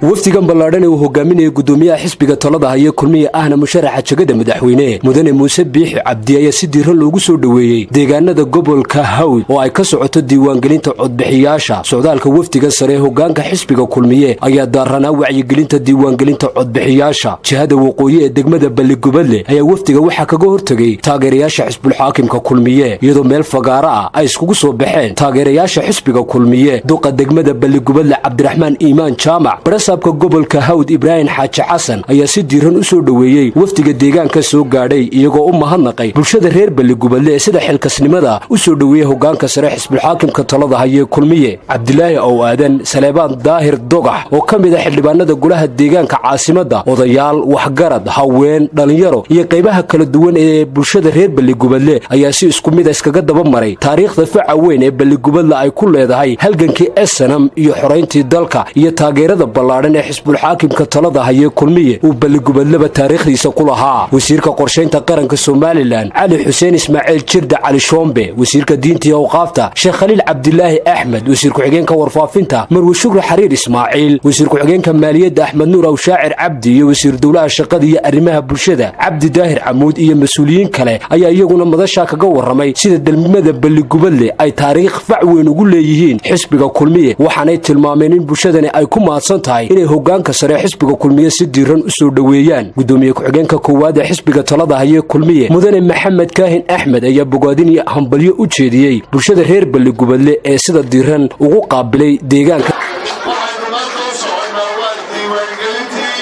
Wafdigan ballaadhan ee uu hogaaminaya gudoomiyaha xisbiga talada haya Kulmiye, ahna musharaxa jegada madaxweyne, mudane Muuse Biixi Cabdi, ayaa si diiran loogu soo dhoweeyey deegaanada gobolka Hawd oo ay ka socoto diiwaangelinta codbixiyaasha. Socdaalka wafdiga sare ee hogaanka xisbiga Kulmiye ayaa daaranaa wacyigelinta diiwaangelinta codbixiyaasha. Jihada waqooyi ee degmada Balligubadle ayaa wafdiga waxaa kaga hortegay taageerayaasha xisbulxaakimka Kulmiye, iyadoo meel fagaaro ah ay iskugu soo baxeen taageerayaasha xisbiga Kulmiye. Duqa degmada Balligubadle, Cabdiraxmaan Iimaan Jaamac, barasaabka gobolka Hawd, Ibraahim Xaaji Xasan, ayaa si diiran u soo dhoweeyey wafdiga deegaanka soo gaadhay, iyagoo u mahadnaqay bulshada reer Balligubadle ee sida xilkasnimada u soo dhoweeyey hogaanka sare xisbulxaakimka talada hayee Kulmiye. Cabdilaahi Ow Aadan, Saleebaan Daahir Dogax oo ka mid ah xildhibaanada golaha deegaanka caasimadda, odayaal, waxgarad, haween, dhallinyaro iyo qaybaha kala duwan ee bulshada reer Balligubadle ayaa si isku mid a iskaga daba maray taariikhda faca weyn ee Balligubadle ay ku leedahay halgankii SNM iyo xorayntii dalka iyo taageerada ballaadhan ee xisbulxaakimka talada hayee Kulmiye uu Balligubadleba taariikhdiisa ku lahaa. Wasiirka qorshaynta qaranka Somaliland, Cali Xuseen Ismaaciil Jirda, Cali Shoombe, wasiirka diinta iyo awqaafta, Sheekh Khaliil Cabdilaahi Axmed, wasiir ku-xigeenka warfaafinta, Marwe Shukri Xariir Ismaaciil, wasiir ku-xigeenka maaliyadda, Axmed Nuur Awshaacir Cabdi, iyo wasiir dowlaha shaqada iyo arrimaha bulshada, Cabdi Daahir Camuud, iyo mas-uuliyiin kale ayaa iyaguna madashaa kaga warramay sida degmada Balligubadle ay taariikh fac weyn ugu leeyihiin xisbiga Kulmiye, waxaanay tilmaameen in bulshadani ay ku mahadsan tahay inay hogaanka sare xisbiga Kulmiye si diiran u soo dhoweeyaan. Gudoomiye ku-xigeenka koowaad ee xisbiga talada haye Kulmiye, mudane Maxamed Kaahin Axmed, ayaa bogaadin iyo hambalyo u jeediyey bulshada reer Balligubadle ee sida diiran ugu qaabilay deegaanka. Waxaynu maanta u soconnaa waa diiwaangelintii.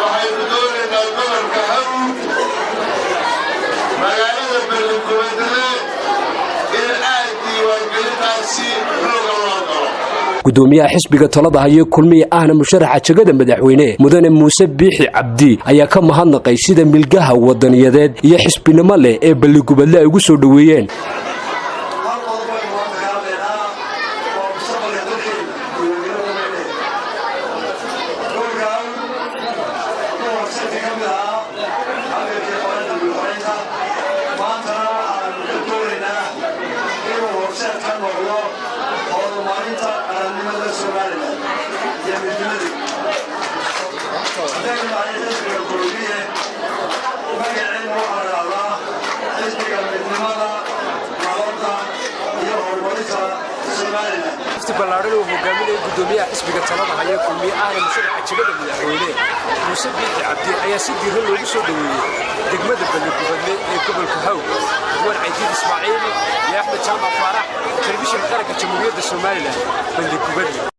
Waxaynu doonaynaa gobolka Hawd, magaalada Balligubadle, in aad diiwaangelintaasi xooga loo galo. Gudoomiyaha xisbiga talada haye Kulmiye, ahna musharaxa jegada madaxweyne, mudane Muuse Biixi Cabdi, ayaa ka mahadnaqay sida milgaha wadaniyadeed iyo xisbinimo leh ee Balligubadle ay ugu soo dhoweeyeen. Hal qodob baynu maanta ka hadlaynaa oo mustaqbalka dalkeena diiwaangelin dhulkan horseedka ka mid ahaa halgankii xoreynta dulxoreynta. Maantana waxaanu ka doonaynaa inuu horseed ka noqdo horumarinta qarannimada Somaliland iyo midnimadii. Haddaynu nahay xisbiga Kulmiye, magaceena waxaa la dhahdaa Xisbiga Midnimada, Nabadda iyo Horumarinta Somaliland. Wafdi ballaadhan uu hogaaminaya gudoomiyaha xisbiga talada haya Kulmiye, ahna musharaxa jegada madaxweyne, Muuse Biixi Cabdi, ayaa si diiran loogu soo dhoweeyey degmada Balligubadle ee gobolka Hawd. Ridwaan Caydiid Ismaaciil iyo Axmed Jaamac Faarax, Telefishinka Qaranka Jamhuuriyadda Somaliland, Balligubadle.